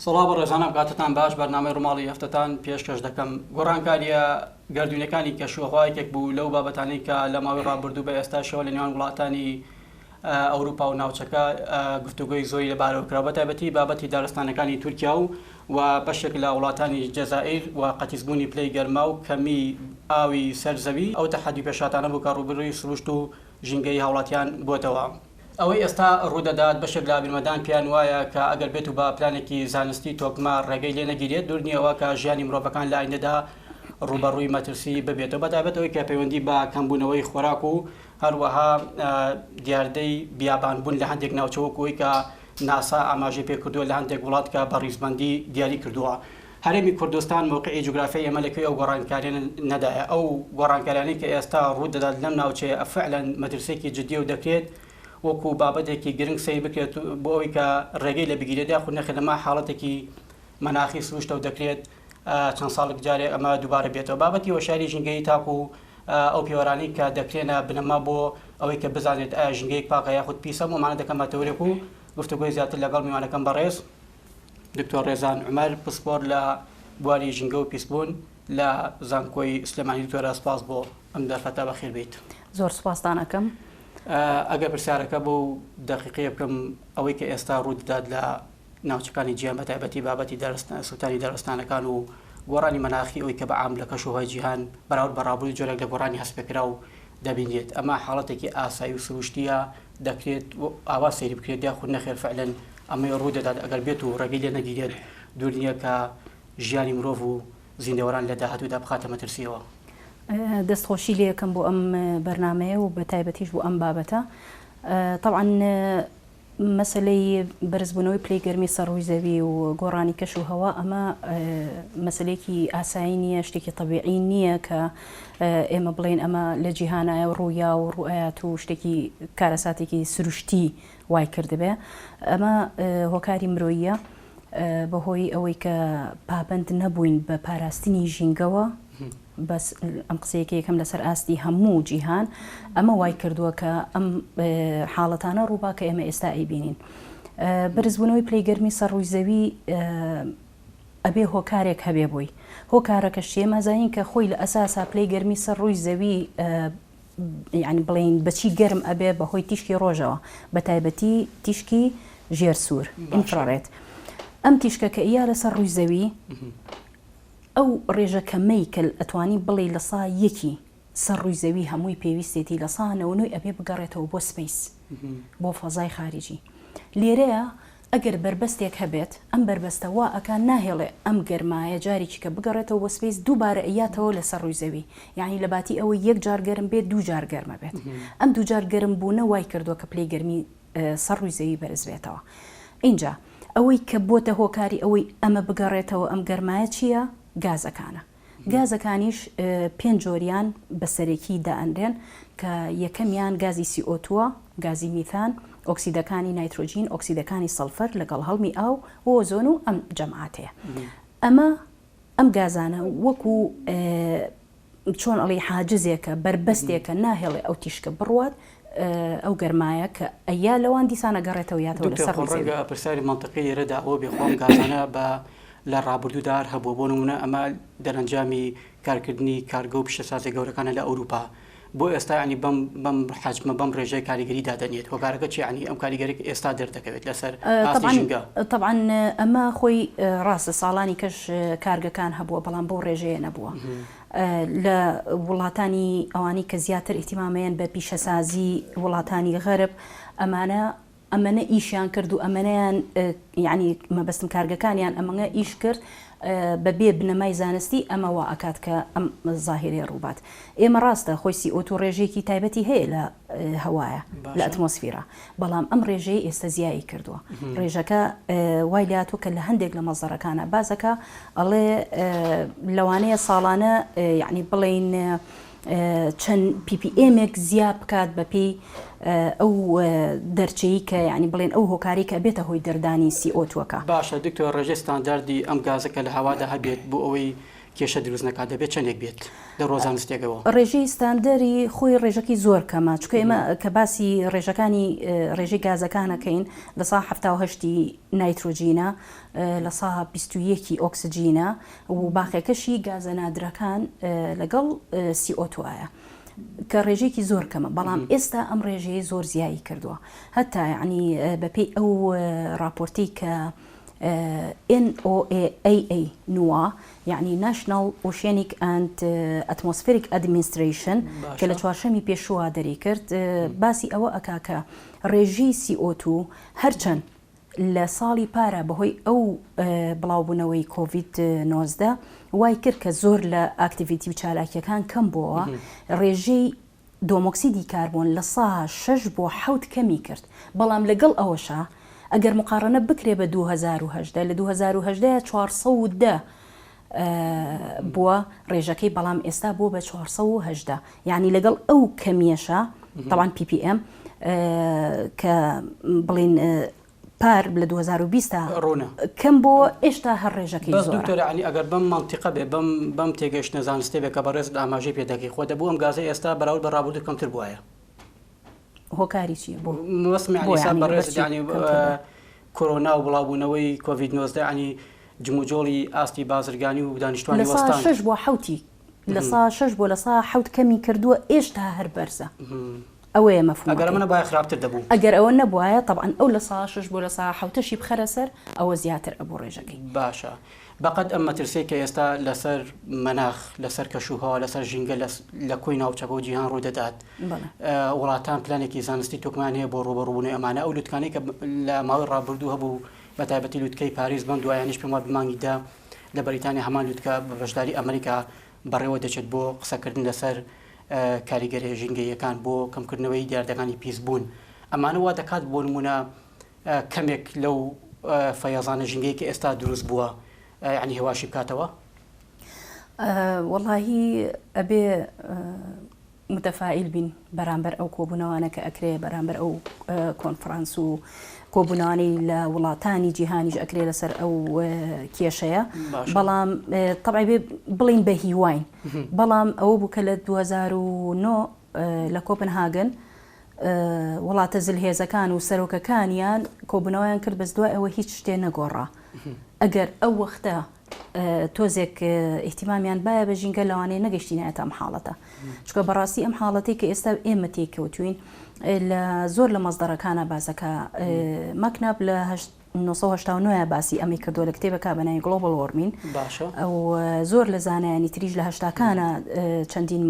سڵاو بەڕێزانم کاتتان باش بەرنامەی ڕووماڵی هەفتەتان پێشکەش دەکەم گۆڕانکاریە گەردوونیەکانی کەشوهەوا یەکێک بوو لەو بابەتانەی کە لە ماوەی ڕابردوو بە ئێستاشەوە لە نێوان وڵاتانی ئەوروپا و ناوچەکە گفتوگۆی زۆری لەبارەوە کرا بەتایبەتی بابەتی دارستانەکانی تورکیا و و بەشێک لە وڵاتانی جەزائیر و قەتیسبوونی پلەی گەرما و کەمی ئاوی سەر زەوی ئەو تەحەدی پێشهاتانە بوو کە ڕووبەرووی سروشت و ژینگەی هاوڵاتیان بووەتەوە. ئەوەی ئێستا ڕوودەدات، بەشێک لە بیرمەندان پێیان وایە کە ئەگەر بێت و بە پلانێکی زانستی تۆکمە ڕێگەی لێ نەگیرێت، دوور نییە کە ژیانی مرۆڤەکان لە ئایندەدا ڕووبەڕووی مەترسی ببێتەوە، بەتایبەت ئەوەی کە پەیوەندی بە کەمبوونەوەی خۆراک و هەروەها دیاردەی بیابانبوون لە هەندێک ناوچە وەکو ئەوەی کە ناسا ئاماژەی پێکردووە لە هەندێک وڵات کە بە ڕیزبەندی دیاری کردووە. هەرێمی کوردستان مەوقعی جوگرافیای ئێمە لە کوێی ئەو گۆڕانکاریانە نەدایە؟ ئەو گۆڕانکاریانەی کە ئێستا ڕوو دەدات لەم ناوچەیە فعلەن مەترسیەکی جدیە و دەکرێت وەکو بابەتێکی گرنگ سەیر بکرێت بۆ ئەوەی کە ڕێگەی لێ بگیرێت یاخود نەخێر ئەمە حاڵەتێکی مەناخی سروشتە و دەکرێت چەند ساڵێک جارێ ئەمە دووبارە بێتەوە. بابەتی هۆشیاری ژینگەیی تاکو ئەو پێوەرانەی کە دەکرێنە بنەما بۆ ئەوەی کە بزانرێت ئایا ژینگەیەک پاکە یاخود پیسە ئەمانە دەکەمە تەوەرێک و گفتوگۆی زیاتر لەگەڵ میوانەکەم بەڕێز دکتۆر ڕێزان عومەر پسپۆر لە بواری ژینگە و پیسبوون لە زانکۆی سلێمانی. دکتۆرە سپاس بۆ ئەم دەرفەتە، بەخێر بێیت. زۆر سپاستان ئەکەم. ئەگەر پرسیارەکە بەو دەقیقەیە بکەم ئەوەی کە ئێستا ڕوو دەدات لە ناوچەکانی جیهان بە تایبەتی بابەتی سووتانی دارستانەکان و گۆڕانی مەناخی ئەوەی کە بە عام لە کەشوهەوای جیهان بەراورد بە ڕابردوو جۆرێک لە گۆڕانی هەستپێکراو دەبینرێت ئەمە حاڵەتێکی ئاسایی و سروشتییە دەکرێت ئاوا سەیری بکرێت یاخود نەخێر فعلەن ئەمەی ڕوو دەدات ئەگەر بێت و ڕێگەی لێ نەگیرێت دوور نییە کە ژیانی مرۆڤ و زیندەوەران لە داهاتوودا بخاتە مەترسییەوە. دەست خۆشی لێ ئەکەم بۆ ئەم بەرنامەیە و بە تایبەتیش بۆ ئەم بابەتە. تەبعەن مەسەلەی بەرزبوونەوەی پلەی گەرمی سەر ڕووی زەوی و گۆڕانی کەش و هەوا ئەمە مەسەلەیەکی ئاسایی نییە، شتێکی تەبیعی نییە کە ئێمە بڵێین ئەمە لە جیهانایە و ڕوویا و ڕووئەیات و شتێکی کارەساتێکی سروشتی وای کردبێ ئەمە هۆکاری مرۆییە بەهۆی ئەوەی کە پابەند نەبووین بە پاراستنی ژینگەوە بەس ئەم قسەیەکە یەکەم لەسەر ئاستی هەموو جیهان ئەمە وای کردووە کە ئەم حاڵەتانە ڕووبا کە ئێمە ئێستا ئەیبینین بەرزبوونەوەی پلەی گەرمی سەر ڕووی زەوی ئەبێ هۆکارێک هەبێ بۆی هۆکارەکەش چیە مازانین کە خۆی لە ئەساسا پلەی گەرمی سەر ڕووی زەوی یانی بڵێین بەچی گەرم ئەبێ بەهۆی تیشکی ڕۆژەوە بەتایبەتی تیشکی ژێر سوور infrared ئەم تیشکە کە ئیا لەسەر ڕووی زەوی ئەو ڕێژە کەمەی کە ئەتوانی بڵێی لە سا یەکی سەر ڕووی زەوی هەمووی پێویستێتی لە سا نەوەنۆی ئەبێ بگەڕێتەوە بۆ space بۆ فەزای خاریجی لێرەیە ئەگەر بەربەستێک هەبێت، ئەم بەربەستە وا ئەکا ناهێڵێ ئەم گەرمایە جارێکی کە بگەڕێتەوە بۆ space دووبارە ئەیاتەوە لەسەر ڕووی زەوی، یەعنی لە باتی ئەوەی یەک جار گەرم بێت دوو جار گەرم ئەبێت. ئەم دوو جار گەرم بوونە وای کردووە کە پلەی گەرمی سەر ڕووی زەوی بەرز بێتەوە. ئینجا ئەوەی کە بۆتە هۆکاری ئەوەی ئەمە بگەڕێتەوە ئەم گەرمایە چییە؟ گازەکانە. گازەکانیش پێنج جۆریان بە سەرەکی دائەنرێن کە یەکەمیان گازی CO2 ە، گازی میثان، ئۆکسیدەکانی نایترۆجین، ئۆکسیدەکانی سەڵفەر لەگەڵ هەڵمی ئاو و ئۆزۆن و ئەم جەماعەتەیە. ئەمە ئەم گازانە وەکو چۆن ئەڵێی حاجزێکە، بەربەستێکە ناهێڵێ ئەو تیشکە بڕوات، ئەو گەرمایە کە ئەیا لەوان دیسان ئەگەڕێتەوە یاتەوە دکتۆر لەسەر خۆ ڕووی زەوی. ڕەنگە پرسیاری مەنتقی لێرەدا ئەوە بێ خۆ ئەم گازانە بە لە ڕابردوودا هەر هەبووە بۆ نموونە ئەمە دەرەنجامی کارکردنی کارگە و پیشەسازیە گەورەکانە لە ئەوروپا بۆ ئێستا یانی بەم بەم حەجمە بەم ڕێژەیە کاریگەری دادەنێت هۆکارەکە چیە یانی ئەم کاریگەرێک ئێستا دەردەکەوێت لەسەر ئاستی تەبعەن ژینگە؟ تەبعەن ئەمە خۆی ڕاستە ساڵانی کەش کارگەکان هەبووە بەڵام بەو ڕێژەیە نەبووە لە وڵاتانی ئەوانەی کە زیاتر ئیهتیمامەیەن بە پیشەسازی وڵاتانی غەرب ئەمانە ئەمەنە ئیشیان کرد و ئەمەنەیان یانی مەبەستم کارگەکانیان ئەمەنە ئیش کرد بە بێ بنەمای زانستی ئەمە وا ئەکات کە ئەم زاهیرەیە ڕووبات ئێمە ڕاستە خۆی CO2 ڕێژەیەکی تایبەتی هەیە لە هەوایە لە ئەتمۆسفیرا بەڵام ئەم ڕێژەیە ئێستا زیایی کردووە ڕێژەکە وای لاتوە کە لە هەندێک لە مەزەرەکانە بازەکە ئەڵێ لەوانەیە ساڵانە یعنی بڵین چەند ppm ێک زیا بکات بەپێی ئەو دەرچەی کە ینی بڵێن ئەو هۆکاری کە بێتە هۆی دەردانی CO2 ەکە باشە دکتۆر ڕێژەی ستانداردی ئەم گازە کە لە هەوادا هەبێت بۆ ئەوەی. کێشە دروست نەکات دەبێت چەندێک بێت لە ڕووە زانستیەکەوە؟ ڕێژەی ستاندەری خۆی ڕێژەکەی زۆر کەمە چونکە ئێمە کە باسی ڕێژەکانی ڕێژەی گازەکان ئەکەین لە سا 78 ی نایترۆجینە لە سا 21 ی ئۆکسجینە و باقیەکەشی گازە نادرەکان لەگەڵ CO2 ە کە ڕێژەیەکی زۆر کەمە بەڵام ئێستا ئەم ڕێژەیە زۆر زیایی کردووە هەتا یعنی بەپێی ئەو راپۆرتی کە NOAA نوا یعنی National Oceanic and Atmospheric Administration کە لە چوارشەمی پێشووە دەری کرد باسی ئەوە ئەکا کە ڕێژەی CO2 هەرچەند لە ساڵی پارا بەهۆی ئەو بڵاوبوونەوەی کۆڤید 19 وای کرد کە زۆر لە activity و چالاکیەکان کەم بۆوە ڕێژەی دۆمۆکسیدی کاربۆن لە سا شەش بۆ حەوت کەمی کرد، بەڵام لەگەڵ ئەوەشا ئەگەر موقاڕەنە بکرێ بە 2018 لە 2018 410 بووە ڕێژەکەی بەڵام ئێستا بووە بە 418 یعنی لەگەڵ ئەو کەمیەشا تەوان ppm کە بڵین پار لە 2020 ڕوونە کەم بۆ ئێشتا هەر ڕێژەکەی بەس دکتۆر عنی ئەگەر بەم مەنتیقە بێ بەم بەم تێگەشتنە زانستێ بێ کە بەڕێزت ئاماژەی پێ دەکەی خۆ دەبوو ئەم گازە ئێستا بەراورد بە ڕابردوو کەمتر بوایە هۆکاری چییە بۆ مەبەستم یعنی ئێستا بەڕێزت یعنی کۆرۆنا و بڵاوبوونەوەی کۆڤید 19 عنی جموجۆڵی ئاستی بازرگانی و دانیشتوانی وەستان لە سا شەش بۆ حەوتی لە سا شەش بۆ لە سا حەوت کەمی کردووە ئێشتا هەر بەرزە ئەوەیە مەفهومەکەی. ئەگەر ئەمە نەبوایە خراپتر دەبوو. ئەگەر ئەوە نەبوایە تەبعەن ئەو لە سا شەش بۆ لە سا حەوتەشی بخەرە سەر ئەوە زیاتر ئەبوو ڕێژەکەی. باشە بەقەد ئەم مەترسیەی کە ئێستا لەسەر مەناخ، لەسەر کەشوهەوا، لەسەر ژینگە لە کۆی ناوچەکە و جیهان ڕوو دەدات، وڵاتان پلانێکی زانستی تۆکمەیان هەیە بۆ ڕووبەڕووبوونەوەی ئەمانە؟ ئەو لوتکانەی کە لە ماوەی ڕابردوو هەبوو بە تایبەتی لوتکەی پاریس بەم دوایانەش پێم وابێ مانگی دە لە بەریتانیا هەمان لوتکە بە بەشداری ئەمریکا بەڕێوە دەچێت بۆ قسەکردن لەسەر کاریگەریە ژینگەییەکان بۆ کەمکردنەوەی دیاردەکانی پیسبوون ئەمانە وا دەکات بۆ نمونە کەمێک لەو فەیەزانە ژینگەی کە ئێستا دروست بووە یعنی هێواشی بکاتەوە؟ وەڵاهی ئەبێ متەفائیل بین بەرامبەر ئەو کۆبوونەوانە کە ئەکرێ بەرامبەر ئەو کۆنفرانس و کۆبوونەوانەی لە وڵاتانی جیهانیش ئەکرێ لەسەر ئەو کێشەیە بەڵام تەبعی بێ بڵین بە هیواین بەڵام ئەوە بوو کە لە 2009 لە کۆپنهاگن وڵاتە زلهێزەکان و سەرۆکەکانیان کۆبوونەوەیان کرد بەس دوای ئەوە هیچ شتێ نەگۆڕا ئەگەر ئەو وەختە تۆزێک ئیهتیمامیان بایە بە ژینگە لەوانەیە نەگەشتینایەتە ئەم حاڵەتە چونکە بەڕاستی ئەم حاڵەتەی کە ئێستا ئێمە تێکەوتوین لە زۆر لە مەزدەرەکانە باسەکە مەکناب لە 1989 باسی ئەمەی کردووە لە کتێبەکە بە ناوی Global Warming باشە ئەو زۆر لە زانایانی تریش لە هەشتاکانە چەندین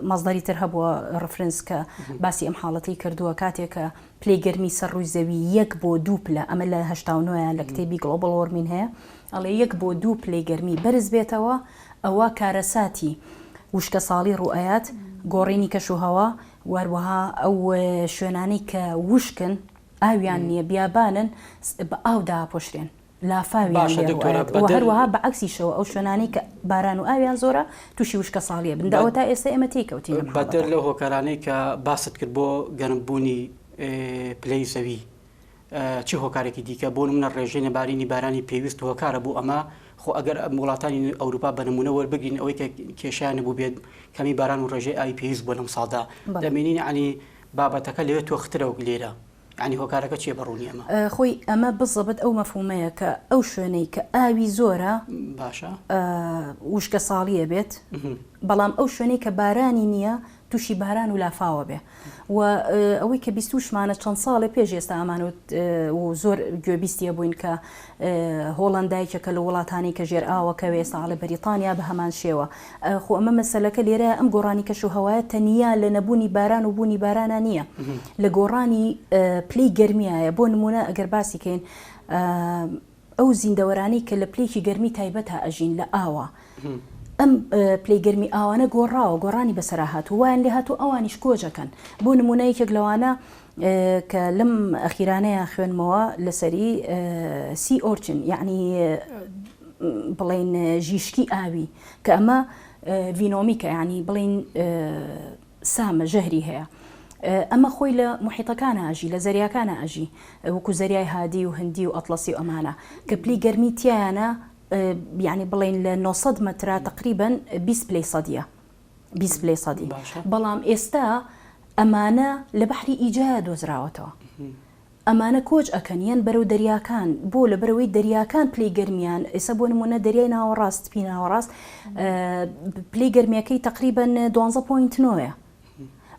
مەزدەری تر هەبووە reference کە باسی ئەم حاڵەتەی کردووە کاتێک کە پلەی گەرمی سەر ڕووی زەوی یەک بۆ دوو پلە، ئەمە لە 89 ە لە کتێبی Global Warming هەیە، ئەڵێ یەک بۆ دوو پلەی گەرمی بەرز بێتەوە ئەوا کارەساتی وشکەساڵی ڕووئەیات، گۆڕینی کەشوهەوا و هەروەها ئەو شوێنانەی کە وشکن ئاویان نییە بیابانن بە ئاو داپۆشرێن. لافاویان باشە لێ دکتۆرە ڕوئەیات و بەدەر هەروەها بە عەکسیشەوە ئەو شوێنانەی کە باران و ئاویان زۆرە تووشی وشکە ساڵیە بن بە ئەوە تا ئێستا ئێمە تێی کەوتین لەم بەدەر حاڵەتە. لەو هۆکارانەی کە باست کرد بۆ گەرمبوونی پلەی زەوی چ هۆکارێکی دیکە بۆ نمونە ڕێژەی نەبارینی بارانی پێویست هۆکارە بۆ ئەمە خۆ ئەگەر وڵاتانی ئەوروپا بە نمونە وەربگرین ئەوەی کە کێشیان نەبوو بێت کەمی باران و ڕێژەی ئاوی پێویست بۆ لەم ساڵدا بەڵێ. دەبینین یعنی بابەتەکە لەوێ تۆخترە وەک لێرە یانی هۆکارەکە چیە بە ڕوونی ئەمە؟ خۆی ئەمە بزەبت ئەو مەفهومەیە کە ئەو شوێنەی کە ئاوی زۆرە باشە وشکە ساڵیە بێت بەڵام ئەو شوێنەی کە بارانی نییە تووشی باران و لافاوە بێ و ئەوەی کە بیستوشمانە چەند ساڵێ پێش ئێستا ئەمانوت و زۆر گوێبیستیە بووین کە هۆڵەندا یەکێکە لە وڵاتانەی کە ژێر ئاوە کەوێ ئێستا ئەڵێ بەریتانیا بە هەمان شێوە خۆ ئەمە مەسەلەکە لێرە ئەم گۆڕانی کەش و هەوایە تەنیا لە نەبوونی باران و بوونی بارانە نییە لە گۆڕانی پلەی گەرمیایە بۆ نمونە ئەگەر باسی کەین ئەو زیندەوەرانەی کە لە پلێکی گەرمی تایبەتا ئەژین لە ئاوە ئەم پلەی گەرمی ئاوانە گۆڕاوە گۆڕانی بەسەرا هاتوو وایان لێ هاتوو ئەوانیش کۆچەکەن بۆ نمونە یەکێک لەوانە کە لەم ئەخیرانەیە خوێنمەوە لەسەری sea urchin یعنی بڵێن ژیشکی ئاوی کە ئەمە venom یکە یعنی بڵین سامە ژەهری هەیە ئەمە خۆی لە محیتەکانە ئەژی لە زەریاکانە ئەژی وەکو زەریای هادی و هندی و ئەتڵەسی و ئەمانە کە پلی گەرمی تیایانە. یانی بڵێین لە 900 مەترا تقریبا 20 پلەی سەدیە 20 پلەی سەدی بەڵام ئێستا ئەمانە لە بەحری ئیجایا دۆزراوەتەوە ئەمانە کۆچ ئەکەن یەن بەرەو دەریاکان بۆ لەبەرئەوەی دەریاکان پلەی گەرمیان ئێستا بۆ نمونە دەریای ناوەڕاست پی ناوەڕاست پلەی گەرمیەکەی تقریبا دوانزە point نۆیە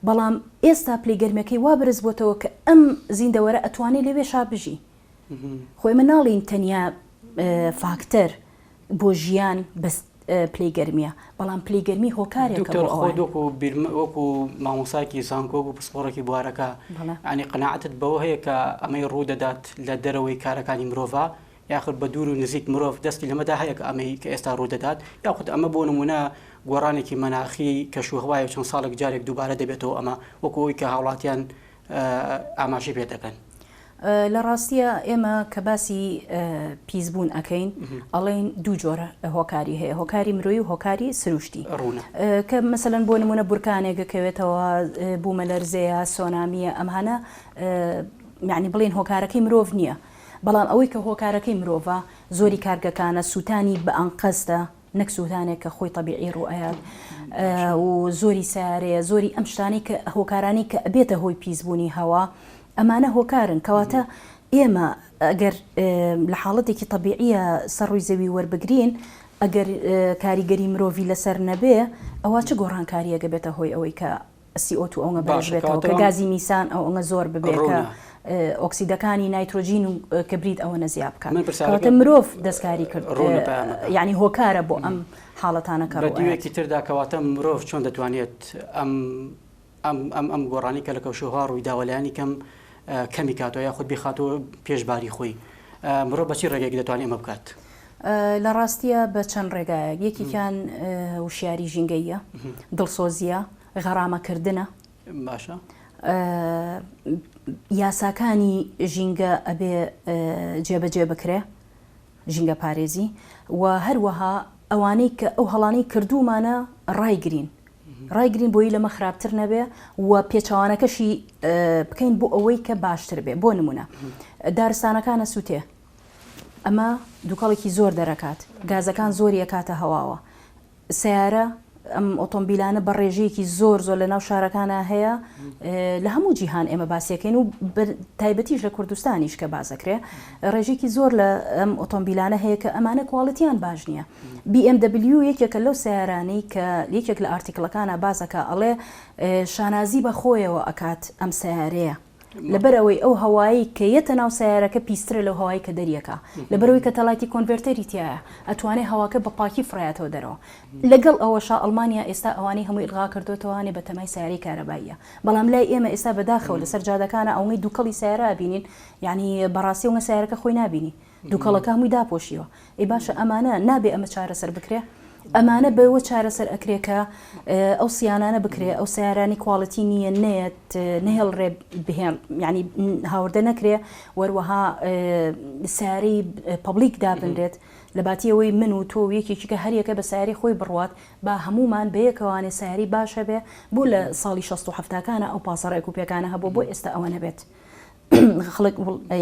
بەڵام ئێستا پلەی گەرمیەکەی وا بەرز بۆتەوە کە ئەم زیندەوەرە ئەتوانێ لەوێشا بژی خۆ ئێمە ناڵین تەنیا فاکتەر بۆ ژیان بەس پلەی گەرمیە بەڵام پلەی گەرمی هۆکارێکە دکتۆر بۆ خۆت ئەوان. وەکو بیرم وەکو مامۆستایەکی زانکۆ وەکو پسپۆڕێکی بوارەکە بەڵێ. یانی قەناعەتت بەوە هەیە کە ئەمەی ڕوو دەدات لە دەرەوەی کارەکانی مرۆڤە یاخود بە دوور و نزیک مرۆڤ دەستی لەمەدا هەیە کە ئەمەی کە ئێستا ڕوو دەدات یاخود ئەمە بۆ نمونە گۆڕانێکی مەناخی کەش و هەوایە و چەند ساڵێک جارێک دووبارە دەبێتەوە ئەمە وەکو ئەوەی کە هاوڵاتیان ئاماژەی پێ دەکەن. لە ڕاستیا ئێمە کە باسی پیسبوون ئەکەین ئەڵێین دوو جۆر هۆکاری هەیە هۆکاری مرۆیی و هۆکاری سروشتی ڕوونە کە مەسەلەن بۆ نمونە بورکانێک ئەکەوێتەوە بوومەلەرزەیە سۆنامیە ئەمانە یعنی بڵێن هۆکارەکەی مرۆڤ نییە بەڵام ئەوەی کە هۆکارەکەی مرۆڤە زۆری کارگەکانە سووتانی بە ئەنقەستە نەک سووتانێک کە خۆی تەبیعی ڕوو ئەیات و زۆری سەیارەیە زۆری ئەم شتانەی کە هۆکارانەی کە ئەبێتە هۆی پیسبوونی هەوا ئەمانە هۆکارن کەواتە ئێمە ئەگەر لە حاڵەتێکی تەبیعیە سەر ڕووی زەوی وەربگرین ئەگەر کاریگەری مرۆڤی لەسەر نەبێ ئەوە چ گۆڕانکاریەکە بێتە هۆی ئەوەی کە CO2 ئەونە بەرز باشە بێتەوە کەواتە کە ئەم گازی میسان ئەونە زۆر ببێ کە ڕوونە. ئۆکسیدەکانی نایترۆجین و کبریت ئەوەنە زیا بکات من پرسیارەکە کەواتە مرۆڤ دەستکاری کرد ڕوونە پەیامەکە. یعنی هۆکارە بۆ ئەم حاڵەتانە کە بە ڕوو ئەیات. دیوێکی تردا کەواتە مرۆڤ چۆن دەتوانێت ئەم ئەم ئەم ئەم گۆڕانی کە لە کەشوهەوا ڕوویداوە لایەنی کەم کەمی کاتەوە یاخود بیخاتەوە پێش باری خۆی مرۆڤ بە چی ڕێگەیەک دەتوانێت ئەمە بکات؟ لە ڕاستییا بە چەند ڕێگایەک، یەکێکیان وشیاری ژینگەییە، دڵسۆزییە، غەرامەکردنە. باشە. یاساکانی ژینگە ئەبێ جێبەجێ بکرێ، ژینگەپارێزی و هەروەها ئەوانەی کە ئەو هەڵانەی کردوومانە ڕایگرین، ڕایگرین بۆی لەمە خراپتر نەبێ و پێچەوانەکەشی بکەین بۆ ئەوەی کە باشتر بێ. بۆ نموونە دارستانەکان ئەسووتێ، ئەمە دوکەڵێکی زۆر دەرەکات، گازەکان زۆری ئەکاتە هەواوە، سەیارە ئەم ئۆتۆمبیلانە بە ڕێژەیەکی زۆر زۆر لە ناو شارەکانە هەیە لە هەموو جیهان ئێمە باسیەکەین و تایبەتیش لە کوردستانیش کە بازەکرێ ڕێژێکی زۆر لە ئەم ئۆتۆمبیلانە هەیە کە ئەمانە quality یان باش نییە BMW یەکێکە لەو سیارانەی کە یەکێک لە article ەکانە بازەکە ئەڵێ شانازی بە خۆیەوە ئەکات ئەم سیارەیە لەبەر ئەوەی ئەو هەوایەی کە یەتە ناو سەیارەکە پیسترە لەو هەوای کە دەریەکا لەبەر ئەوەی catalytic converter ی تیایە ئەتوانێ هەواکە بە پاکی فڕیاتەوە دەرەوە لەگەڵ ئەوەشا ئەڵمانیا ئێستا ئەوانەی هەمووی ئیلغا کردۆتەوانێ بە تەمای سەیارەی کارەباییە بەڵام لای ئێمە ئێستا بەداخەوە لەسەر جادەکانە ئەوەی دووکەڵی سەیارە ئەبینین یانی بەڕاستی ئەوە سەیارەکە خۆی نابینی دوکەڵەکە هەمووی داپۆشیوە. ئەی باشە ئەمانە نابێ ئەمە چارەسەر بکرێ؟ ئەمانە بەوە چارەسەر ئەکرێ کە ئەو سیانانە بکرێ ئەو سیارانی quality نییە نەیەت نەهێڵرێ بهێن یعنی هاوردە نەکرێ وەروەها سیارەی public دابنرێت لە باتی ئەوەی من و تۆ و یەکێکی کە هەریەکە بە سیاری خۆی بڕوات با هەمومان بەیەکەوانێ سیاری باش هەبێ بۆ لە ساڵی 6 و هەفتاکانە ئەو پاسە ڕێک و پێکانە هەبوو بۆ ئێستا ئەوە نەبێت. خەڵک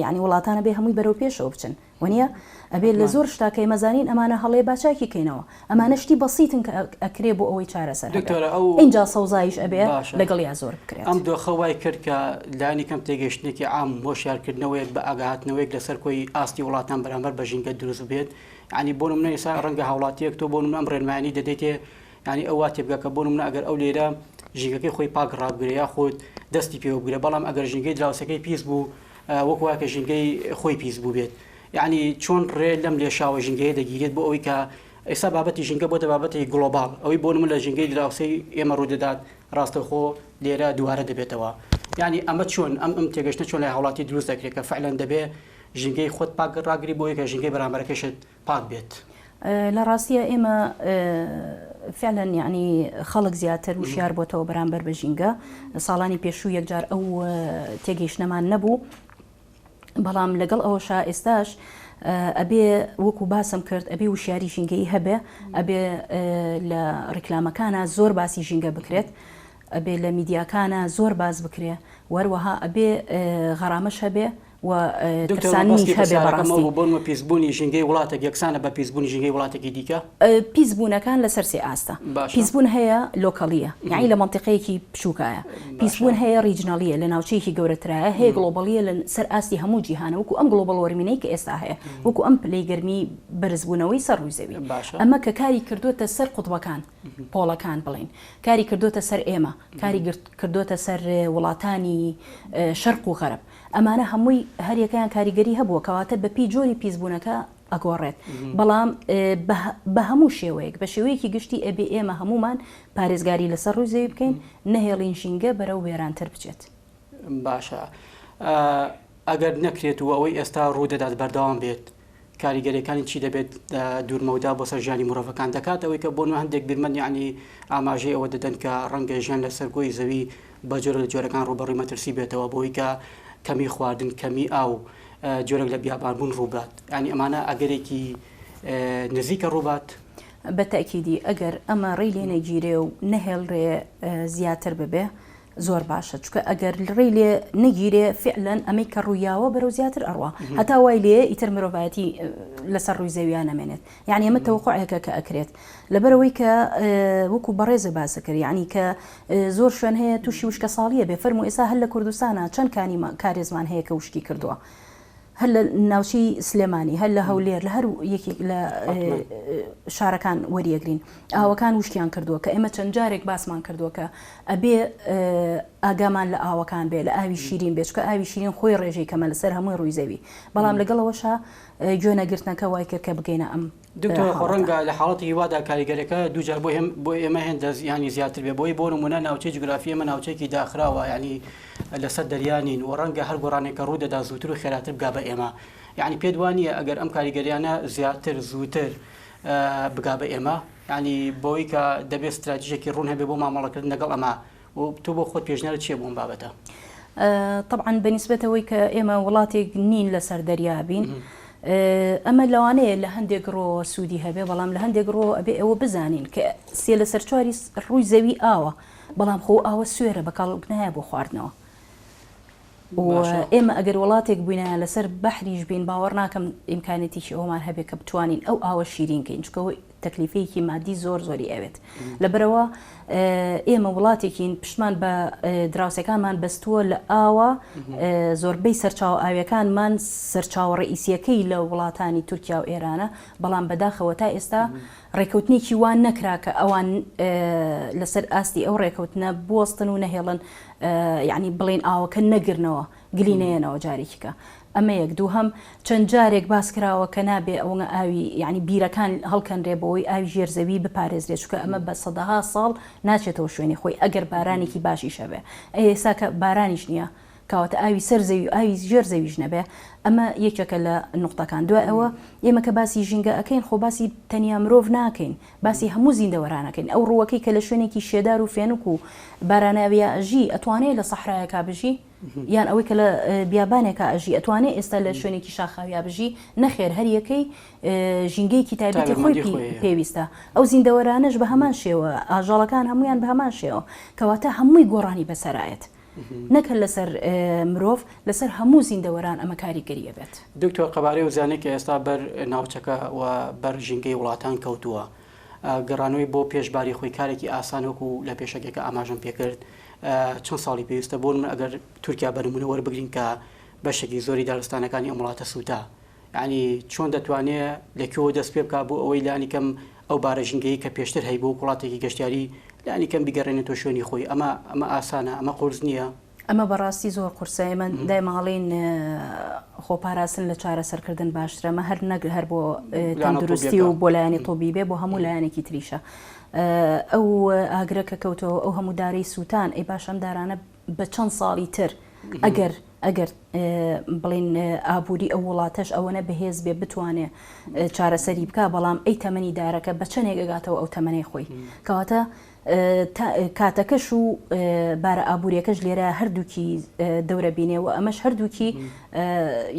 یعنی وڵاتانە بێ هەمووی بەرەو پێشەوە بچن وەنیە ئەبێ لە زۆر شتا کە ئێمە زانین ئەمانە هەڵەیە با چاکی کەینەوە ئەمانە شتی بەسیتن کە ئەکرێ بۆ ئەوەی چارەسەر هەبێ دکتۆرە ئەو ئینجا سەوزاییش ئەبێ باشە لەگەڵیا زۆر بکرێت. ئەم دۆخە وای کرد کە لایەنی کەم تێگەیشتنێکی عام هۆشیارکردنەوەیەک بە ئاگاهاتنەوەیەک لەسەر کۆی ئاستی وڵاتان بەرامبەر بە ژینگە دروست ببێت یعنی بۆ نمونە ئێستا ڕەنگە هاوڵاتیەک تۆ بۆ نمونە ئەم ڕێنمایانی دەدەیتێ یانی ئەو وا تێبگا کە بۆ نمونە ئەگەر ئەو لێرە ژینگەکەی خۆی پاک ڕابگرێ یاخود دەستی پێوە بگرێ بەڵام ئەگەر ژینگەی دراوسێکەی پیس بوو وەک وایە کە ژینگەی خۆی پیس بوو بێت یعنی چۆن ڕێ لەم لێشاوە ژینگەیە دەگیرێت بۆ ئەوەی کە ئێستا بابەتی ژینگە بۆتە بابەتی global ئەوەی بۆ نمونە لە ژینگەی دراوسێی ئێمە ڕوودەدات ڕاستەوخۆ لێرە دووارە دەبێتەوە یعنی ئەمە چۆن ئەم ئەم تێگەشتە چۆن لای هاوڵاتی دروست دەکرێت کە فعلەن دەبێ ژینگەی خۆت پاک ڕاگری بۆ ئەوەی کە ژینگەی بەرامبەرەکەشت پاک بێت. لە ڕاستیا ئێمە فعلا یعنی خەڵک زیاتر وشیار بۆتەوە بەرامبەر بە ژینگە ساڵانی پێشوو یەکجار ئەو تێگەیشتنەمان نەبوو بەڵام لەگەڵ ئەوەشا ئێستاش ئەبێ وەکو باسم کرد ئەبێ وشیاری ژینگەی هەبێ ئەبێ لە ڕیکلامەکانە زۆر باسی ژینگە بکرێت ئەبێ لە میدیاکانە زۆر باس بکرێ وەروەها ئەبێ غەرامەش هەبێ. و دکتۆر ترساننیش مەبەستی هەبێ پرسیارەکەم ئەوە بەڕاستی. بوو بۆنمە پیسبوونی ژینگەی وڵاتێک یەکسانە بە پیسبوونی ژینگەی وڵاتێکی دیکە؟ پیسبوونەکان لەسەر سێ ئاستە. باشە. پیسبوون هەیە local ییە یەعنی لە مەنتیقەیەکی بچووکایە. باشە. پیسبوون هەیە regional ییە لە ناوچەیەکی گەورەترایە، هەیە global ییە لە سەر ئاستی هەموو جیهانە وەکو ئەم global warming ەی کە ئێستا هەیە وەکو ئەم پلەی گەرمی بەرزبوونەوەی سەر ڕووی زەوی. باشە. ئەمە کە کاری کردۆتە سەر قوتبەکان، pole ەکان بڵێین کاری کردۆتە سەر ئێمە، کاری کردۆتە سەر وڵاتانی شەرق و غەرب. ئەمانە هەمووی هەریەکەیان کاریگەری هەبووە، کەواتە بەپێی جۆری پیسبوونەکە ئەگۆڕێت، بەڵام بە هەموو شێوەیەک بە شێوەیەکی گشتی ئەبێ ئێمە هەموومان پارێزگاری لەسەر ڕووی زەوی بکەین، نەهێڵین ژینگە بەرەو وێرانتر بچێت. باشە ئەگەر نەکرێت و ئەوەی ئێستا ڕوودەدات بەردەوام بێت کاریگەریەکانی چی دەبێت دوورمەودا بۆ سەر ژیانی مرۆڤەکان دەکات ئەوەی کە بۆن هەندێک بیرمەند یعنی ئاماژەی ئەوە دەدەن کە ڕەنگە ژیان لەسەر گۆی زەوی بە جۆرە لە جۆرەکان ڕووبەڕووی مەترسی بێتەوە بۆی کە کەمی خواردن کەمی ئاو جۆرێک لە بیابانبوون ڕووبات ینی ئەمانە ئەگەرێکی نزیکە ڕووبات. بە تەئکیدی ئەگەر ئەمە ڕێی لێ نەگیرێ و نەهێڵرێ زیاتر ببێ زۆر باشە چونکە ئەگەر ڕێی لێ نەگیرێ فعلەن ئەمەی کە ڕوویاوە بەرەو زیاتر ئەڕوا هەتا وای لێ ئیتر مرۆڤایەتی لەسەر ڕووی زەویا نەمێنێت یعنی ئەمە تەوقعێکە کە ئەکرێت لەبەرەوەی کە وەکو بەڕێزە باسە کرد یعنی کە زۆر شوێن هەیە تووشی وشکە ساڵیە بێ فەرمو ئێستا هەر لە کوردستانە چەند کانی کارێزمان هەیە کە وشکی کردووە هەر لە ناوچەی سلێمانی، هەر لە هەولێر، لە هەر یەکێک لە شارەکان وەریەگرین، ئاوەکان وشکیان کردووە کە ئێمە چەند جارێک باسمان کردووە کە ئەبێ ئاگامان لە ئاوەکان بێ، لە ئاوی شیرین بێ، چونکە ئاوی شیرین خۆی ڕێژەی کەمە لەسەر هەمووی ڕووی زەوی، بەڵام لەگەڵ ئەوەشا گوێ نەگرتنەکە وای کرد کە بگەینە ئەم دکتۆر خۆ ڕەنگە لە حاڵەتی وادا کاریگەرەکە دووجار بۆ بۆ ئێمە هێندە زیانی زیاتر بێ بۆی بۆ نمونە ناوچەی جوگرافی ئێمە ناوچەیەکی داخراوە یعنی لەسەر دەریا نین و ڕەنگە هەر گۆڕانێک کە ڕوو دەدا زووتر و خێراتر بگا بە ئێمە یعنی پێت وا نییە ئەگەر ئەم کاریگەریانە زیاتر زووتر بگا بە ئێمە یعنی بۆی کە دەبێت ستراتیژێکی ڕوون هەبێ بۆ مامەڵەکردن لەگەڵ ئەمە و تۆ بۆ خۆت پێشنیارت چییە بۆ ئەم بابەتە؟ تەبعەن بە نیسبەتەوەی کە ئێمە وڵاتێک نین لەسەر دەریا بین ئەمە لەوانەیە لە هەندێک ڕۆوە سوودی هەبێ بەڵام لە هەندێک ڕۆوە ئەبێ ئەوە بزانین کە سێ لەسەر چواری ڕووی زەوی ئاوە بەڵام خۆ ئاوە سوێرە بە کەڵک نایە بۆ خواردنەوە ئێمە ئەگەر وڵاتێک بووینایە لەسەر بەحریش بین باوەڕ ناکەم ئیمکانێتیکی ئەومان هەبێ کە بتوانین ئەو ئاوە شیرین کەین چونکە تەکلیفەیەکی مادی زۆر زۆری ئەوێت لەبەرئەوە ئێمە وڵاتێکین پشتمان بە دراوسێکانمان بەستووە لە ئاوە زۆربەی سەرچاوە ئاویەکانمان سەرچاوە ڕئیسیەکەی لە وڵاتانی تورکیا و ئێرانە بەڵام بەداخەوە تا ئێستا ڕێکەوتنێکی وان نەکرا کە ئەوان لەسەر ئاستی ئەو ڕێکەوتنە بوەستن و نەهێڵن یعنی بڵێن ئاوەکە نەگرنەوە گلی نەیەنەوە جارێکیکە ئەمە یەک دووهەم چەند جارێک باس کراوە کە نابێ ئەوەنە ئاوی یانی بیرەکان هەڵکەنرێ بۆوەی ئاوی ژێر زەوی بپارێزرێ چونکە ئەمە بە سەدەها ساڵ ناچێتەوە شوێنی خۆی ئەگەر بارانێکی باشیش هەبێ ئەی ئێستا کە بارانیش نییە کەواتە ئاوی سەر زەوی و ئاوی ژێر زەویش نەبێ ئەمە یەکێکە لە نوقتەکان دوای ئەوە ئێمە کە باسی ژینگە ئەکەین خۆ باسی تەنیا مرۆڤ ناکەین باسی هەموو زیندەوەران ئەکەین ئەو ڕووەکەی کە لە شوێنێکی شێدار و فێنک و باراناویا ئەژی ئەتوانێ لە سەحرایەکا بژی یان ئەوەی کە لە بیابانێکا ئەژی ئەتوانێ ئێستا لە شوێنێکی شاخاویا بژی؟ نەخێر هەریەکەی ژینگەیەکی تایبەتی خۆی پێویستە ئەو زیندەوەرانەش بە هەمان شێوە ئاژەڵەکان هەمویان بە هەمان شێوە کەواتە هەمووی گۆڕانی بەسەرایەت نەک هەر لەسەر مرۆڤ لەسەر هەموو زیندەوەران ئەمە کاریگەری ئەبێت. دکتۆر قەبارەی ئەو زیانەی کە ئێستا بەر ناوچەکە و بەر ژینگەی وڵاتان کەوتووە گەڕانەوەی بۆ پێش باری خۆی کارێکی ئاسان وەکو لە پێشەکیەکە ئاماژەم پێکرد چەند ساڵی پێویستە بۆ من ئەگەر تورکیا بە نمونە وەربگرین کە بەشێکی زۆری دارستانەکانی ئەم وڵاتە سووتا یعنی چۆن دەتوانێ لە کوێوە دەست پێ بکا بۆ ئەوەی لانی کەم ئەو بارە ژینگەیی کە پێشتر هەیبوو وەک وڵاتێکی گەشتیاری لانی کەم بیگەڕێنێتەوە شوێنی خۆی ئەمە ئەمە ئاسانە ئەمە قورس نییە؟ ئەمە بەڕاستی زۆر قورسە ئێمە دایمە ئەڵێین خۆپاراستن لە چارەسەرکردن باشترە ئەمە هەر نەک هەر بۆ تەندروستی و بۆ لایەنی تۆبی بێ بۆ هەموو لایەنێکی تریشە ئەو ئاگرە کە کەوتەوە ئەو هەموو دارەی سووتان ئەی باش ئەم دارانە بە چەند ساڵی تر ئەگەر ئەگەر بڵین ئابووری ئەو وڵاتەش ئەوەنە بەهێز بێ بتوانێ چارەسەری بک بەڵام ئەی تەمەنی دارەکە بە چەندێک ئەگاتەوە ئەو تەمەنەی خۆی کەواتە کاتەکەش و بارە ئابووریەکەش لێرە هەردووکی دەورە بینێ و ئەمەش هەردووکی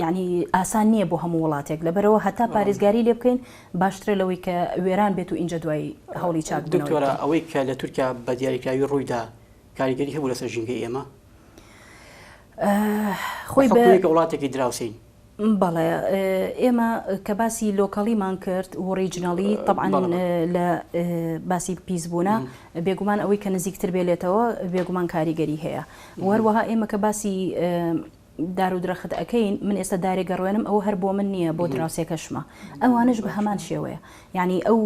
یعنی ئاسان نییە بۆ هەموو وڵاتێک لەبەرەوە هەتا پارێزگاری لێ بکەین باشترە لەوەی کە وێران بێت و ئینجا دوای هەوڵی چاک دکتۆرە ئەوەی کە لە تورکیا بە دیاریکراوی ڕوویدا کاریگەری هەبوو لەسەر ژینگەی ئێمە؟ خۆی بە وڵاتێکی دراوسین. بەڵێ ئێمە کە باسی local یمان کرد و regional ی تەبعەن لە باسی پیسبوونە بێگومان ئەوەی کە نزیکتر بێ لێتەوە بێگومان کاریگەری هەیە و هەروەها ئێمە کە باسی دار و درەخت ئەکەین من ئێستا دارێک گەڕوێنم ئەوە هەر بۆ من نییە بۆ دراوسێکەشمە ئەوانش بە هەمان شێوەیە یعنی ئەو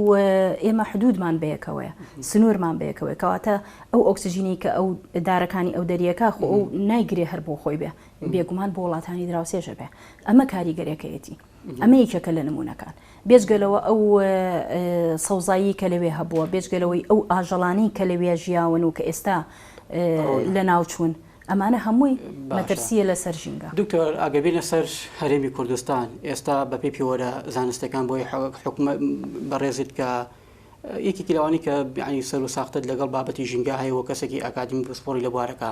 ئێمە حدودمان بەیەکەوەیە سنوورمان بەیەکەوەی کەواتە ئەو ئۆکسسیژینی کە ئەو دارەکانی ئەو دەریەکە خۆ ئەو نایگرێ هەر بۆ خۆی بێ بێگومان بۆ وڵاتانی دراوسێش ئەبێ. ئەمە کاریگەرێکەیەتی. ئەمە یەکێکە لە نموونەکان. بێجگە لەوە ئەو سەوزایی کە لەوێ هەبووە، بێجگە لەوەی ئەو ئاژەڵانەی کە لەوێ ژیاون و کە ئێستا لەناوچوون، ئەمانە هەمووی مەترسییە لەسەر ژینگە. دکتۆر ئەگەر بێینە سەر هەرێمی کوردستان، ئێستا بەپێی پێوەرە زانستیەکان بۆی حکومەت بەڕێزت کە یەکێکی لەوانەی کە یانی سەر و ساختت لەگەڵ بابەتی ژینگە هەیە و کەسێکی ئاکادیمی پسپۆڕی لە بوارەکە،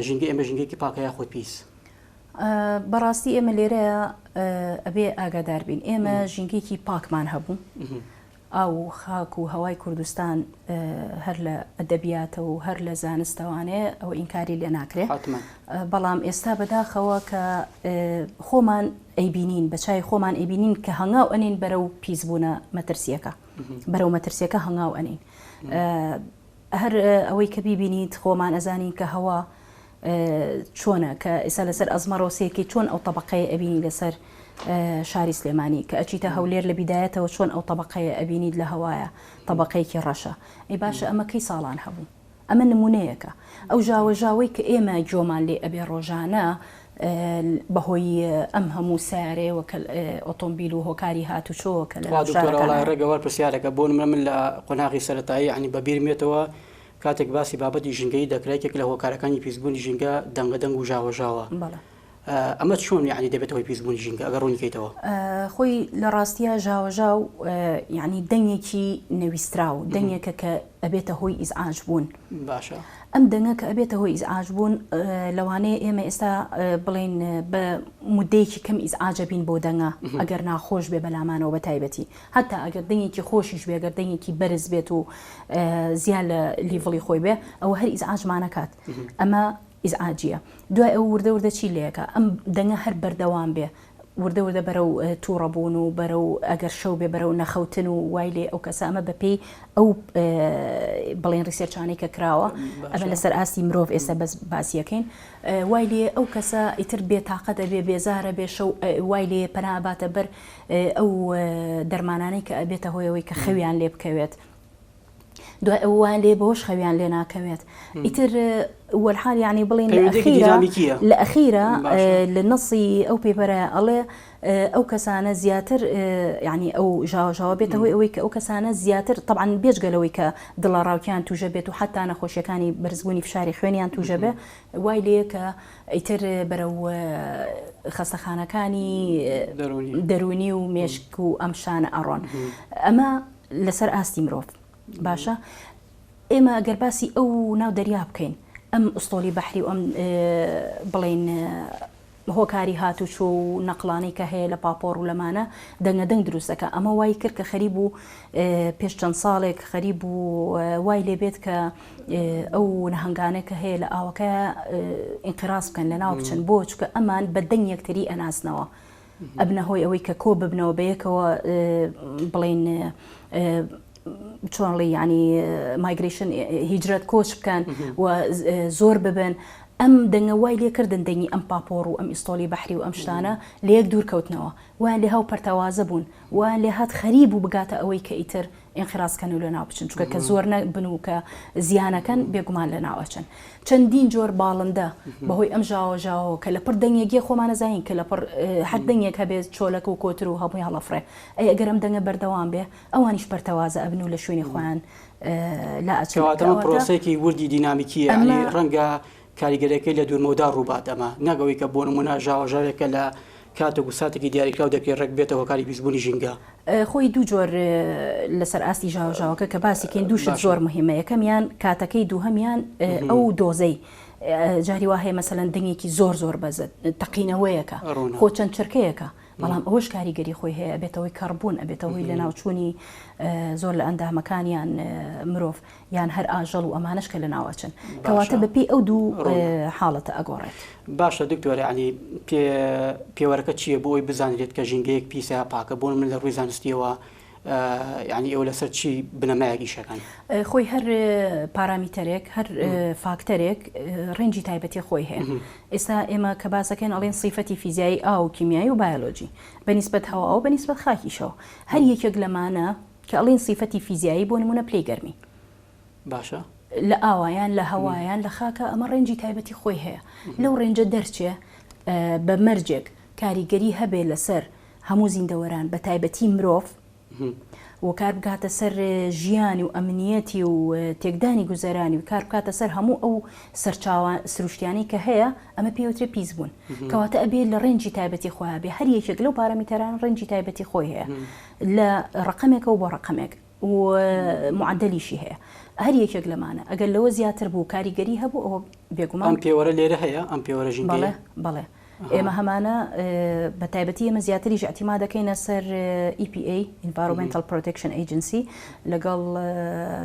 ژینگەی ئێمە ژینگەیەکی پاکە یاخود پیس؟ بەڕاستی ئێمە لێرەیە ئەبێ ئاگادار بین ئێمە ژینگەیەکی پاکمان هەبوو ئاو و خاک و هەوای کوردستان هەر لە ئەدەبیاتە و هەر لە زانستەوانێ ئەوە ئینکاری لێ ناکرێ بەڵام ئێستا بەداخەوە کە خۆمان ئەیبینین بە چای خۆمان ئەیبینین کە هەنگاو ئەنین بەرەو پیسبوونە مەترسیەکە بەرەو مەترسیەکە هەنگاو ئەنین هەر ئەوەی کە بیبینیت خۆمان ئەزانین کە هەوا چۆنە کە ئێستا لەسەر ئەزمەڕەوە سەیرکەی چۆن ئەو تەبەقەیە ئەبینی لەسەر شاری سلێمانی کە ئەچیتە هەولێر لە بیدایەتەوە چۆن ئەو تەبەقەیە ئەبینیت لە هەوایە تەبەقەیەکی ڕەشە ئەی باشە ئەمە کەی ساڵان هەبوو ئەمە نمونەیەکە ئەو ژاوەژاوەی کە ئێمە گۆمان لێ ئەبێ ڕۆژانە بەهۆی ئەم هەموو سەیارەیەوە کە ئۆتۆمبیل و هۆکاری هاتوچۆ کە لە خوا دکتۆرە وەڵای ڕێک ئەوە پرسیارەکە بۆ نمونە من لە قۆناغی سەرەتایی یانی بە بیرم یەتەوە کاتێک باسی بابەتی ژینگەیی دەکرا یەکێک لە هۆکارەکانی پیسبوونی ژینگە دەنگە دەنگ و ژاوەژاوە بەڵێ. ئەمە چۆن یانی دەبێتە هۆی پیسبوونی ژینگە ئەگەر ڕوونی کەیتەوە؟ خۆی لە ڕاستیا ژاوەژاو یانی دەنگێکی نەویستراو دەنگێکە کە ئەبێتە هۆی ئیزعاج بوون. باشە. ئەم دەنگە کە ئەبێتە هۆی ئیزعاج بوون لەوانەیە ئێمە ئێستا بڵێین بە مودەیەکی کەم ئیزعاج ئەبین بۆ دەنگە ئەگەر ناخۆش بێ بەلامانەوە بە تایبەتی هەتا ئەگەر دەنگێکی خۆشیش بێ گەر دەنگێکی بەرز بێت و زیا لە level ی خۆی بێ ئەوە هەر ئیزعاجمانەکات ئەمە ئیزعاجیە دوای ئەو وردە وردە چی لەکە ئەم دەنگە هەر بەردەوام بێ وردە وردە بەرەو توڕە بوون و بەرەو ئەگەر شەو بێ بەرەو نەخەوتن و وای لێ ئەو کەسە ئەمە بەپێی ئەو بڵێن research انەی کە کراوە ئەمە لەسەر ئاستی مرۆڤ ئێستا بەس باسیەکەین وای لێ ئەو کەسە ئیتر بێتاقەت ئەبێ بێزارە بێ شەو وای لێ پەنا ئەباتە بەر ئەو دەرمانانەی کە ئەبێتە هۆیەوەی کە خەویان لێ بکەوێت. دوای ئەوە وایان لێ بەوەش خەویان لێ ناکەوێت ئیتر وەلحال یعنی بڵین لە ئەخیرە لە نەسی ئەو paper ە ئەڵێ ئەو کەسانە زیاتر یعنی ئەو ژاوەژاوە بێتە هۆی ئەوەی کە ئەو کەسانە زیاتر طبعا بێجگە لەوەی کە دڵەڕاوکیان توژە بێت و حتا نەخۆشیەکانی بەرزبوونی فشاری خوێنیان توژە بێ وای لێ کە ئیتر بەرەو خەستەخانەکانی دەرونی و مێشک و ئەم شانە ئەڕۆن ئەمە لەسەر ئاستی مرۆڤ باشە ئێمە گەر باسی ئەو ناو دەریا بکەین ئەم ئوستۆلی بەحری و ئەم بڵین هۆکاری هاتوچۆ و نەقلانەی کە هەیە لە پاپۆڕ و لەمانە دەنگە دەنگ دروستەکە ئەمە وای کرد کە خەری بوو پێش چەند ساڵێک خەری بوو وای لێبێت کە ئەو نەهەنگانە کە هەیە لە ئاوەکە ئینقراز بکەن لە ناو بچن بۆ چکە ئەمان بە دەنگ یەکتری ئەناسنەوە ئەبنە هۆی ئەوەی کە کۆ ببنەوە بەیەکەوە بڵێین چۆن ڵی ینی migration هیجرەت کۆچ بکەن و زۆر ببن ئەم دەنگە وای لێکردن دەنگی ئەم پاپۆڕ و ئەم ئیستۆلی بەحری و ئەم شتانە لە یەک دوور کەوتنەوە وایان لێ هاو پەرتەوازە بوون وایان لێ هات خەریب و بگاتە ئەوەی کە ئیتر ئینقراز کەن و لەناو بچن چونکە کە زۆر نەبن و کە زیانەکەن بێگومان لەناو ئەچن چەندین جۆر باڵندە بەهۆی ئەم ژاوە ژاوەوە کە لەپڕ دەنگێک یە خۆمان ئەزانین کە لەپڕ هەر دەنگێک هەبێت چۆلەکە و کۆتر و هەمووی هەڵەفڕێ ئەی ئەگەر ئەم دەنگە بەردەوام بێ ئەوانیش پەرتەوازە ئەبن و لە شوێنی خۆیان لا ئەچن کەواتە ئەمە پرۆسەیەکی وردی دینامیکیە یانی ڕەنگە کاریگەریەکەی لە دوورمەودا ڕووبات ئەمە نەک ئەوەی کە بۆ نموونە ژاوەژاوێکە لە کاتێک و ساتێکی دیاریکراو دەکرێت ڕێک بێتە هۆکاری پیسبوونی ژینگە. خۆی دوو جۆر لەسەر ئاستی ژاوەژاوەکە کە باسی کەین دوو شت زۆر مهمە یەکەمیان کاتەکەی دووهەمیان ئەو دۆزەی جاری وا هەیە مەسەلەن دەنگێکی زۆر زۆر بەزە تەقینەوەیەکە خۆ چەند چرکەیەکە. بەڵام ئەوەش کاریگەری خۆی هەیە ئەبێتە هۆی کەڕبوون ئەبێتە هۆی لەناوچوونی زۆر لە ئەندامەکانیان مرۆڤ یان هەر ئاژەڵ و ئەمانەش کە لەناو ئەچن کەواتە بەپێی ئەو دوو حاڵەتە ئەگۆڕێت. باشە دکتۆر یانی پێوەرەکە چییە بۆ ئەوەی بزانرێت کە ژینگەیەک پیسە یا پاکە بۆ من لە ڕووی زانستیەوە یانی ئێوە لەسەر چی بنەمایەک ئیشەکەن؟ خۆی هەر پارامیتەرێک هەر فاکتەرێک range ی تایبەتی خۆی هەیە ئێستا ئێمە کە باسەکەین ئەڵێن سیفەتی فیزیایی ئاو و کیمیایی و بایۆلۆجی بە نیسبەت هەواوە بە نیسبەت خاکیشەوە هەر یەکێک لەمانە کە ئەڵێن سیفەتی فیزیایی بۆ نمونە پلەی گەرمی باشە لە ئاوا یان لە هەوا یان لە خاکە ئەمە range ی تایبەتی خۆی هەیە لەو range ە دەرچێ بە مەرجێک کاریگەری هەبێ لەسەر هەموو زیندەوەران بە تایبەتی مرۆڤ و کار بکاتە سەر ژیانی و ئەمنیەتی و تێکدانی گوزەرانی و کار بکاتە سەر هەموو ئەو سەرچاوە سروشتیانەی کە هەیە ئەمە پێوترێ پیس بوون کەواتە ئەبێ لە range ی تایبەتی خۆیان بێ هەر یەکێک لەو پارامتەران range ی تایبەتی خۆی هەیە لە ڕەقەمێکەوە بۆ ڕەقەمێک و معدلیشی هەیە هەر یەکێک لەمانە ئەگەر لەوە زیاتر بوو کاریگەری هەبوو ئەوە بێگومان ئەم پێوەرە لێرە هەیە ئەم پێوەرە ژینگەیە بەڵێ ئێمە هەمانە بە تایبەتی ئێمە زیاتریش ئیعتیماد دەکەینە سەر EPA Environmental Protection Agency لەگەڵ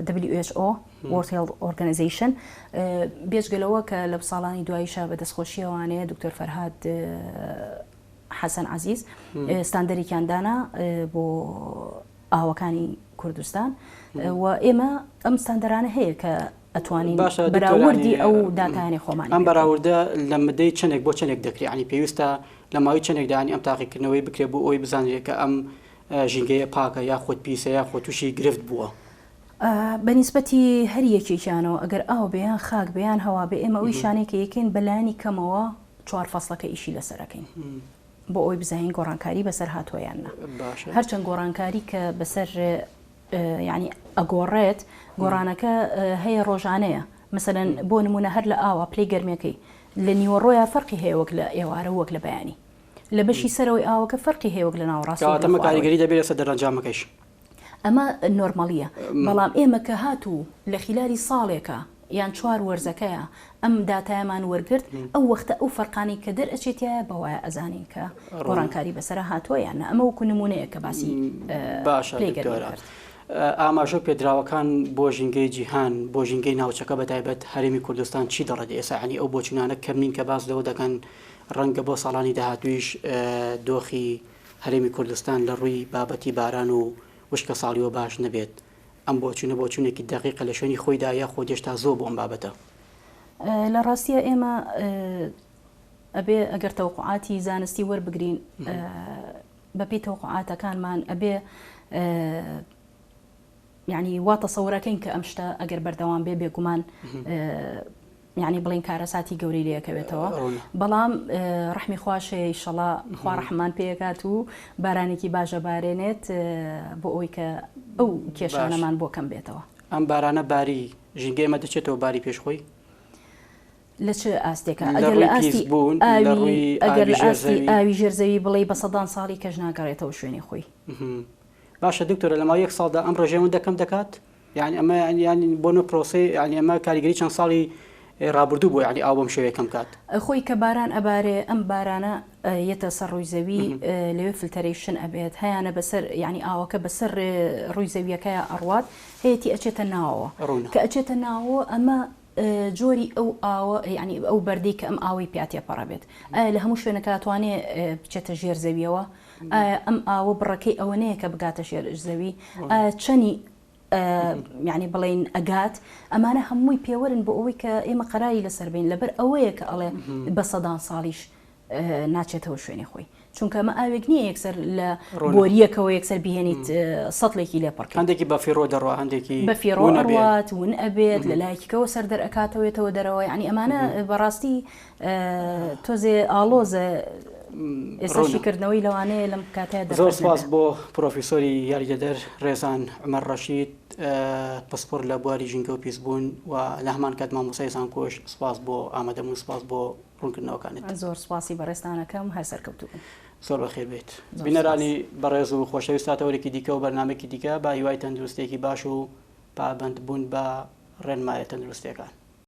WHO World Health Organization بێجگە لەوە کە لە ساڵانی دواییشە بە دەستخۆشیەوانەیە دکتۆر فەرهاد حەسەن عەزیز ستاندەرێکیان دانا بۆ ئاوەکانی کوردستان و ئێمە ئەم ستاندەرانە هەیە کە ئەتوانین باشە بەراوردی ئەو داتایانەی خۆمان ئەم بەراوردە لە مدەی چەندێک بۆ چەندێک دەکرێت ینی پێویستە لە ماوەی چەندێک دانی ئەم تاقیکردنەوەی بکرێت بۆ ئەوی بزانرێت کە ئەم ژینگەیە پاکە یاخود پیسە یاخود تووشی گرفت بووە. بە نیسبەتی هەر یەکێکیانەوە ئەگەر ئاو بێ یان خاک بێ یان هەوا بێ ئێمە ئەو ئیشانەی کە یەکەین بەلایەنی کەمەوە چوار فەسڵەکە ئیشی لەسەر ئەکەین بۆ ئەوەی بزانین گۆڕانکاری بەسەر هاتووە یان نا هەرچەند گۆڕانکاری کە بەسەر یعنی ئەگۆڕێت گۆڕانەکە هەیە ڕۆژانەیە مثلەن بۆ نمونە هەر لە ئاوا پلەی گەرمیەکەی لە نیوەڕۆیا فەرقی هەیە وەک لە ئێوارە وەک لە بەیانی لە بەشی سەرەوەی ئاوەکە فەرقی هەیە وەک لە ناوەڕاست کەواتە کاریگەری دەبێت لەسەر دەرەنجامەکەیش ئەمە نۆرمەڵیە بەڵام ئێمە کە هاتوو لە خیلالی ساڵێکا یان چوار وەرزەکەیا ئەم داتایەمان وەرگرت ئەو وەختە ئەو فەرقانەی کە دەرئەچێ تیایا بەوایە ئەزانین کە گۆڕانکاری بەسەرا هاتووە یان نا ئەمە وەکو نمونەیەک کە باسی باشە پلەی گەرمی دکتۆرە کرد. ئاماژە پێدراوەکان بۆ ژینگەی جیهان بۆ ژینگەی ناوچەکە بە تایبەت هەرێمی کوردستان چی دەڵێت ئێستا یانی ئەو بۆچوونانە کەم نین کە باس لەوە دەکەن ڕەنگە بۆ ساڵانی داهاتوویش دۆخی هەرێمی کوردستان لە ڕووی بابەتی باران و وشکەساڵیوە باش نەبێت، ئەم بۆچوونە بۆچوونێکی دەقیقە لە شوێنی خۆیدا یاخود هێشتا زووە بۆ ئەم بابەتە؟ لە ڕاستیا ئێمە ئەبێ ئەگەر تەوقعاتی زانستی وەربگرین بەپێی تەوقعاتەکانمان ئەبێ یانی وا تەسەور ئەکەین کە ئەم شتە ئەگەر بەردەوام بێ بێگومان یانی بڵێین کارەساتی گەورەی لێ ئەکەوێتەوە بەڵام ڕەحمی خواش هەیە ئیشەڵا خوا ڕەحممان پێ ئەکات و بارانێکی باش ئەبارێنێت بۆ ئەوەی کە ئەو کێشانەمان بۆ کەم بێتەوە. ئەم بارانە باری ژینگەی ئێمە دەچێتەوە باری پێش خۆی؟ لە چ ئاستێکا؟ ئەگەر لە ئاستی ئاوی ئەگەر لە ئاستی ئاوی ژێر زەوی بڵێی بە سەدان ساڵی کەش ناگەڕێتەوە شوێنی خۆی. باشە دکتۆرە لە ماوەی یەک ساڵدا ئەم ڕێژەیە ئەوەندە کەم دەکات؟ یانی ئەمە یانی بۆ نە پرۆسەی یانی ئەمە کاریگەری چەند ساڵی ڕابردوو بوو یانی ئاو بەم شێوەیە کەم کات. خۆی کە باران ئەبارێ ئەم بارانە یەتە سەر ڕووی زەوی لەوێ filtration ئەبێت هەیانە بەسەر یانی ئاوەکە بەسەر ڕووی زەویەکەیا ئەڕوات هەیەتی ئەچێتە ناوەوە کە ئەچێتە ناوەوە ئەمە جۆری ئەو ئاوە یانی ئەو بەردەی کە ئەم ئاوەی پیا تێپەڕ ئەبێت ئایا لە هەموو شوێنەکە ئەتوانێ بچێتە ژێر زەویەوە ئایا ئەم ئاوە بڕەکەی ئەوەنەیە کە بگاتە ژێر زەوی ئایا چەنی یعنی بڵین ئەگات ئەمانە هەمووی پێوەرن بۆ ئەوەی کە ئێمە قەراری لەسەر بین لەبەر ئەوەیە کە ئەڵێ بە سەدان ساڵیش ناچێتەوە شوێنی خۆی چونکە ئەمە ئاوێک نییە یەکسەر لە بۆریەکەوە یەکسەر بهێنیت سەتڵێکی لێ پڕکەیت هەندێکی بەفیڕۆ دەڕوا هەندێکی بەفیڕۆ ئەڕوات ون ئەبێت لە لایەکیکەوە سەر دەرئەکاتەوەێتەوە دەرەوە یعنی ئەمانە بەڕاستی تۆزێ ئاڵۆزە ئێستا شیکردنەوەی لەوانەیە لەم کاتەیە زۆر سپاس بۆ پرۆفیسۆری یاریدەدەر ڕێزان عومەر ڕەشید پسپۆر لە بواری ژینگە و پیسبوون و لە هەمان کات مامۆستای زانکۆش سپاس بۆ ئامادەبوون سپاس بۆ ڕوونکردنەوەکانت. زۆر سوپاسی بەڕێزتان ئەکەم هەر سەرکەوتوو بن. زۆر بەخێر بێیت. بینەرانی بەڕێز و خۆشەویست تا تەوەرێکی دیکە و بەرنامەیەکی دیکە بە هیوای تەندروستیەکی باش و پابەندبوون بە ڕێنمایە تەندروستیەکان.